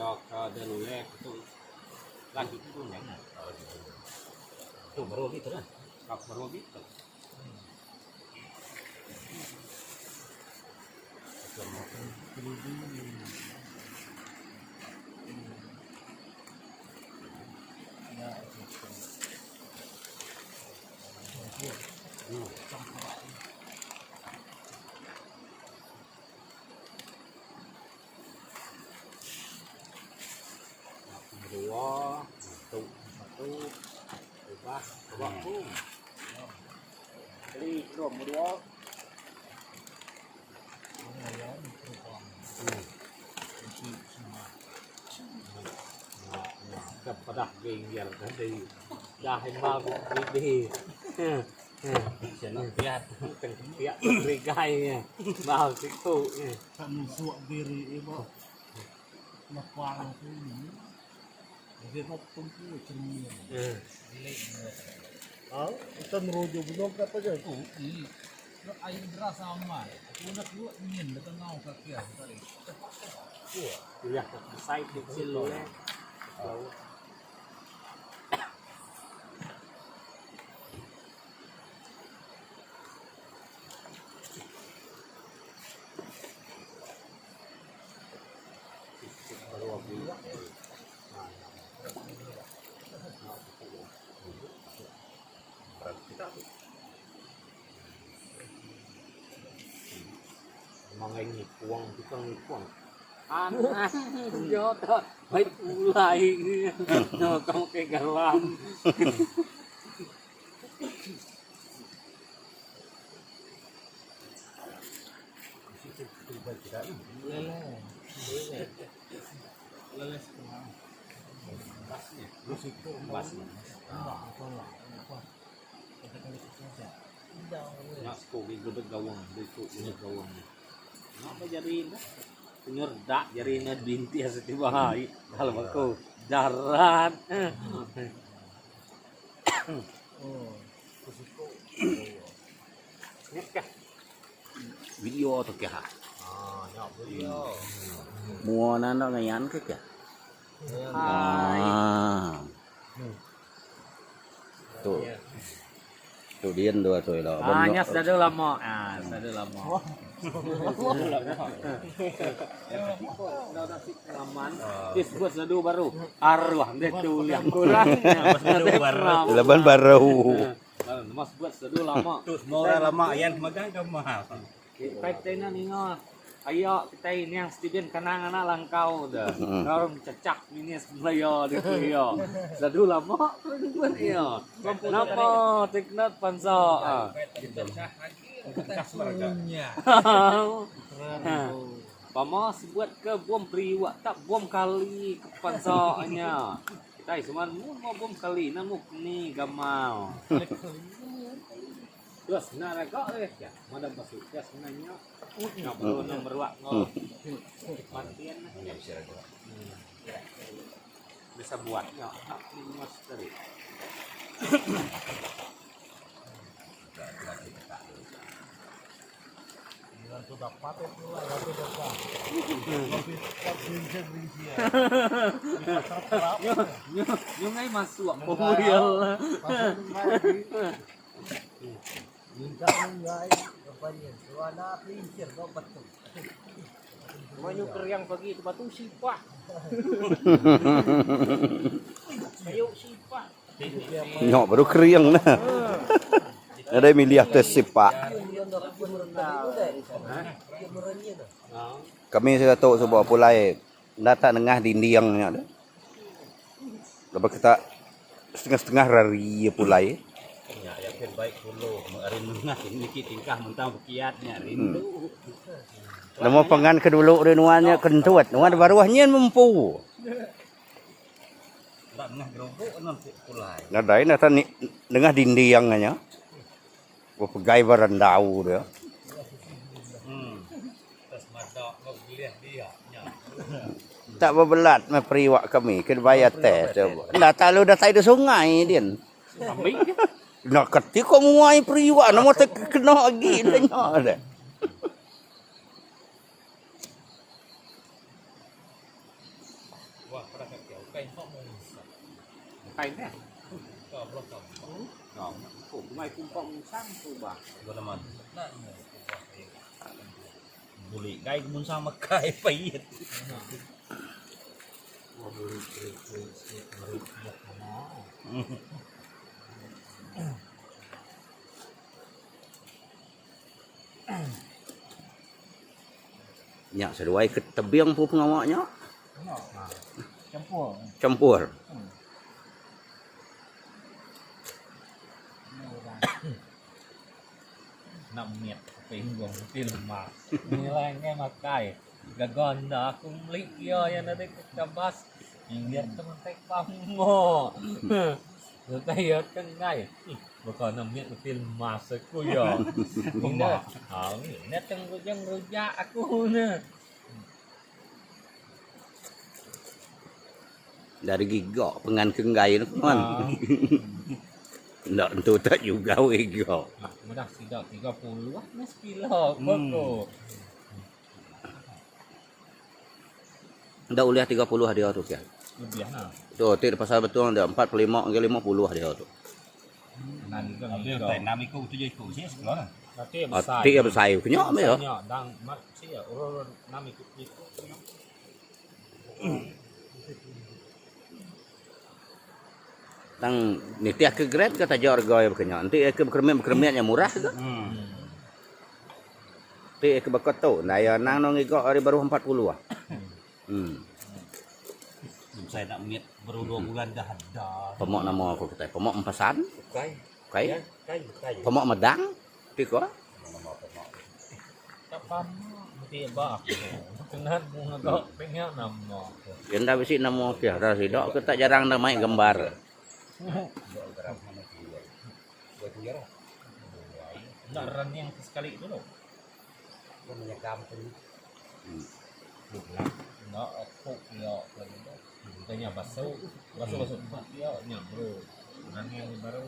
Kira ke ada lulek tu lagi tu nya. Tu baru agi tu lah. Kap baru agi tu. Dua, satu, satu, ubah, ubah tu. Beli dua, dua. Kepadah ginggir tadi. Dah imbal bidi. Piat piat berigai bal siku. Tak nusuk diri ibu. Lepang tu ni. Dia nak tumpu cermin. Ha, kita merujuk belum kata je. Air deras amat. Aku nak keluar ingin dekat ngau kaki aku tadi. Kuliah besar kecil eh. Mangai ngipuang tukang ngipuang. Anah jota baik mulai no kamu ke galam. Nak sekali gudeg gawang, besok gudeg gawang. Nak apa jari dah? Penyerdak jari na binti setiap hari. Kalau aku darat. Video tu kah? Mua na nó ngayan ke kah? Ah. Tu. Tu điên rồi rồi là Ah, nya sudah ada lama. Ah, sudah ada lama. Pengalaman. Dia sebut sadu baru. Arwah dia tu yang kurang. baru. Laban baru. Mas buat sadu lama. Tu semua orang lama yan magang ke mahal. Kita kita ni ninga. Ayo kita ini yang Steven kenang anak langkau dah. Orang cecak ini Melayu dia tu yo. Sadu lama buat yo. Napa teknat pansa. Ah. Pama sebuat ke bom periwak tak bom kali ke pansanya. Kita semua mu mau bom kali namu ni gamal. Terus nak agak eh ya, madam pasuk ya sebenarnya. Nak perlu nak meruak ngau. Matian lah. Bisa buat ya, tak mas tadi. Sudah patut pula waktu depan. Lebih prinsip ya. Nyo nyo nyo ngai masuk mobil. Minta ngai depannya. Suara prinsip kau betul. Manyu keriang pagi tu batu sipah. Kayu sipah. Nyok baru keriang nah. Ada milih atas sipak. Kami saya tahu sebuah pulai datang tengah dindingnya dah. Lepas kita setengah-setengah rari pulai. Ya, yakin baik dulu. Mengarin mengah ini tingkah mentang bekiatnya rindu. Nama pengan ke dulu dia nuannya kentut. Nuan baru nyen mampu. Tak mengah gerobok non pulai. Nadai nak ni tengah dindingnya. Berpegai barandau dia. Terus madak kau geliah dia. Ya. Tak berbelat mah periwak kami kena bayar teh coba. Dah tak lu dah tai di sungai din. Ambil ke? Nak keti kau muai periwak nama tak kena lagi dah dah. Kai ne. Kumai kumpang musang tu bah. Buli kai ke munsang makai pait. Nya seduai ke tebing pun pengawa nya. Campur. Campur. Nak mit pinggung ti lemak. Nilai ngai makai. Gaga enda aku meli iya iya nadai ke tabas. Inggit tu mentai pamo. Serta iya ke enggai. Ih baka ne mit reti lemas aku iya. Indah au indah teng rujang rujak aku ne. Dari giga pengan ke enggai tu kawan. Enda tentu tak jugau iga. Mudah sida 30 meh sekilo ko. Enda ulih 30 dia tu kia. Lebih nah. Tu ti pasal betul dia 45 hingga 50 dia tu. Ambil tai 6 iku 7 iku sik sekilo nah. Ah, ti besai kenya meh ya. Dang mak sik urang 6 iku 7 iku. Tang nitih ke grade ke taja rega iya baka nya. Enti iya ke bekeremit-bekeremit nya murah ga. Enti iya ke baka tu ndai iya anang ne ngiga ari baruh 40 ah. Em. Saya nak mit baru 2 bulan dah ada. Pemok nama ko kitai? Pemok empasan? Bukai. Bukai. Bukai, bukai. Pemok medang? Ti ko. Nama pemok. Tak pama enti ba aku. Kenan ngaga penga nama. Iya enda bisi nama ke ra sida ke tak jarang enda mai gambar. Enda running ke sekali dulu. Enda aku iya ke tanya basu, basu basu iya nya baru running baru.